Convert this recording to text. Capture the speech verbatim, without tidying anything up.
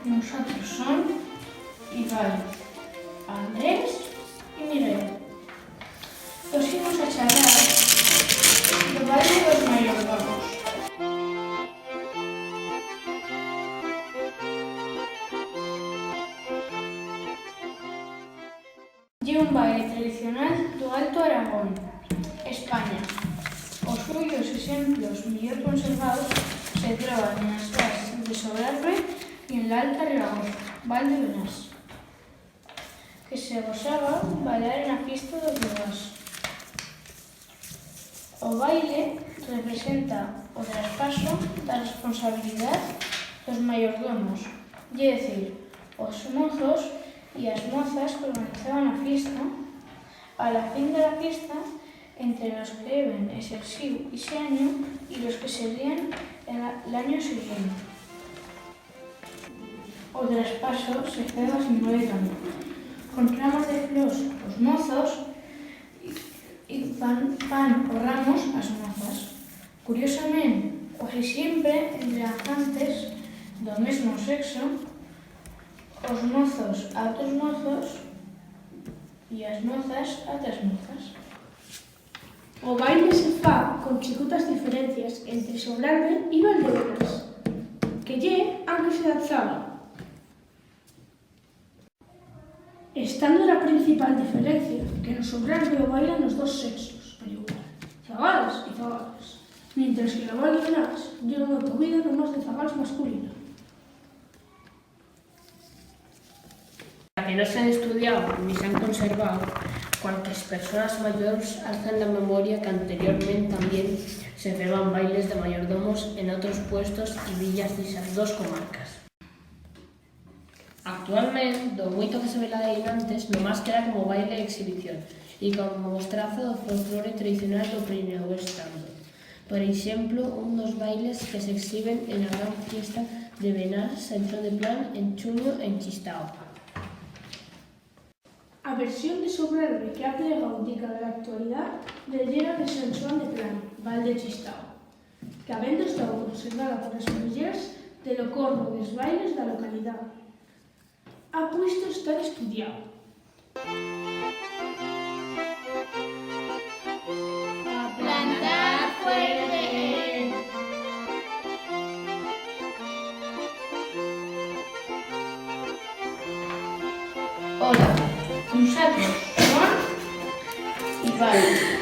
Nusatros son Ibai, Andrés y Miguel. Tos imos a charrar d'o baile d'os mayordomos. Ye un baile tradicional d'o Alto Aragón, España. Os suyos exemplos millor conservaus se troban en as valls de Sobrarbe y en l'Alta Ribagorza, Val de Benás, que se gosaba bailar en a fiesta d'os lugars. O baile representa o traspaso d'a responsabilidat d'os mayordomos, ye decir, os mozos y as mozas que organizaban a fiesta. A la fin de la fiesta, entre los que heben exerciu ixe anyo y los que serían en la, l'anyo siguiente. O traspaso se feba simbólicamente. Con ramos de flors os mozos y, y fan, fan os ramos as mozas. Curiosament, cuasi siempre entre amantes d'o mesmo sexo, os mozos a otros mozos y as mozas a otras mozas. O baile se fa con chicotas diferencias entre Sobrarbe y Valdebenás, que ye an que se danzaba. Estando la principal diferencia que en o Sobrarbe o bailan os dos sexos, per igual, zagals y zagalas, mientras que la Valdebenás ye una movida nomás de zagals masculina. Que no s'han estudiau ni s'han conservau, cuan que es personas mayors alzan la memoria que anteriorment tamién se feban bailes de mayordomos en otros puestos y villas d'ixas dos comarcas. Actualment, d'o muito que se ve la de antes, nomás queda como baile d'exhibición y como mostrazo d'o folclore tradicional d'o Pirineu Estando. Por exemplo, un d'os bailes que s'exhiben en a gran fiesta de Benás, Sant Juan de Plan, en chunyo en Chistau. A versión de Sobrarbe que ha plegau dica de l'actualidat ye la de Sant Juan de Plan, Val de Chistau, que, habendo estau conservada por as mullers de lo corro d'es bailes d'a localidat, ha puesto estar estudiau. A plantar fuerte. Hola, nusatros son Ibai,